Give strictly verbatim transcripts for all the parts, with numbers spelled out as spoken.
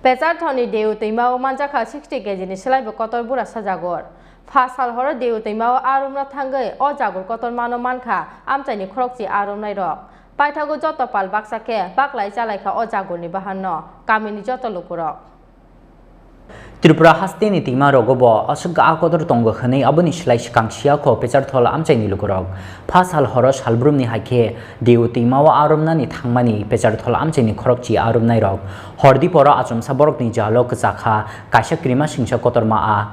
Pecharthorni Deu twimao manjakha sixty kg ni swlaibo kotor burasa jagur. Pha sal horo Deu twimao arumna thangwi o jagur kotormano mankha amchaini khorokchi arumnairok. Paithago joto pal baksa khe baklai chalaikha o jagurni bahanno kamini joto lukurok. Tripura hasteni twima rogo bo aswk a kotor tongo hwnwi aboni slai swkang siya kho Pecharthor amchaini lukurok. Pha sal horo salbrumni hai khe Deu twimao arumnani thangmani Pecharthor amchaini khorokchi arumnairok. Hordi poro achomsa borokni jalo kwchakha kaisa krima singsa kotorma a.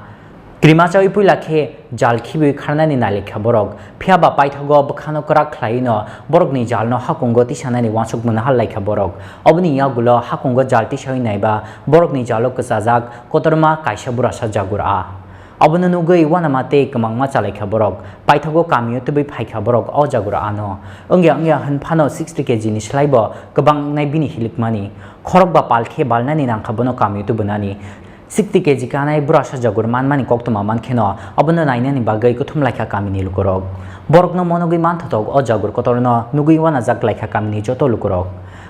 Krima chawi puila khe jal khibiwi kharnani nailikha borok. Phiya ba paithago bwkhano kwrak khlaiwino borokni jalno hakungo tisanani uansuk mwnahal laikha borok. Oboni yagulo hakungo jal tisawi naiba borokni jalo kwchajak kotorma kaisa burasa jagur a. Obono nugwi uanama tei kwmangma chalaikha borok. Paithago kamio tubui phaikha borok o jagur ano. Wngya wngya hwn phano sixty kg ni slaibo kwbang wngnai bini hilikmani. Khorokba pal khe balnani nangkha bono kamio tubunani. Sixty kg kanai burasa jagur manmani koktwma mankheno, abono nainani bagwi kuthum laikha kamini lukurok. Borokno monogwi manthotok o jagur kotorno nugwi uanajak laikha kamini joto lukurok.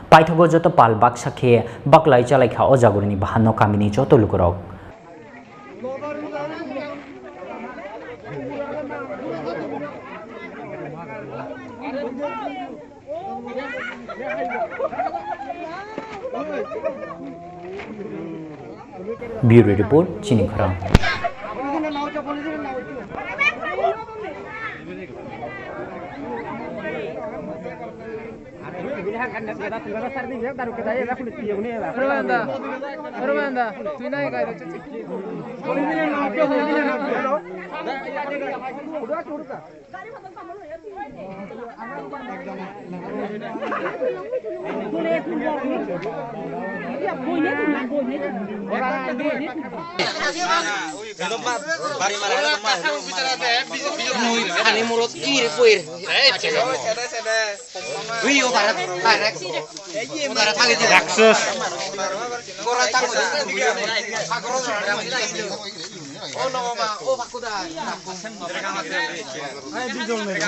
Paithago joto pal baksa khe baklai chalaikha o jagurni bahanno kamini joto lukurok. Bureau Report, Chini Khorang. Ani murot ir puir. Ui, o bara, bara. Bara thang di. Rakshas. Gora thang di. Sagro. O no ma, o bakuda. Ai, bijol nei.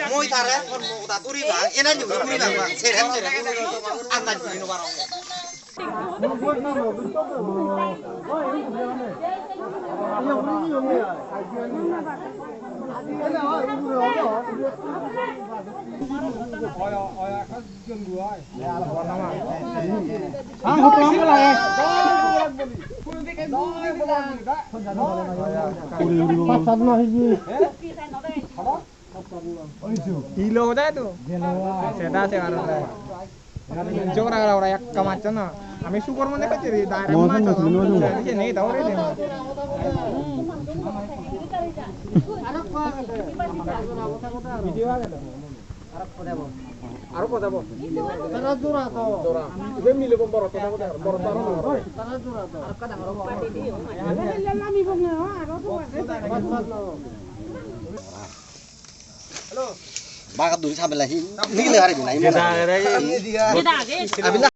Moi tare, tor mo da turi ba, ena ni turi ba, serem serem. Ang da turi no barong. Ilo dai tu. Seda se aro dai. Jora ora yak kamacho na. Ami sukor mane kachiri dai. Mo san na sino. Nei dau re. Video age. Aro ko jabo. Tara jora to. Jora. Ibe mile ko boro to jabo de. Boro to aro na. Tara jora to. Hello. Baga duri sabela hi. Nile hari binai. Jeda, jeda. Abi na.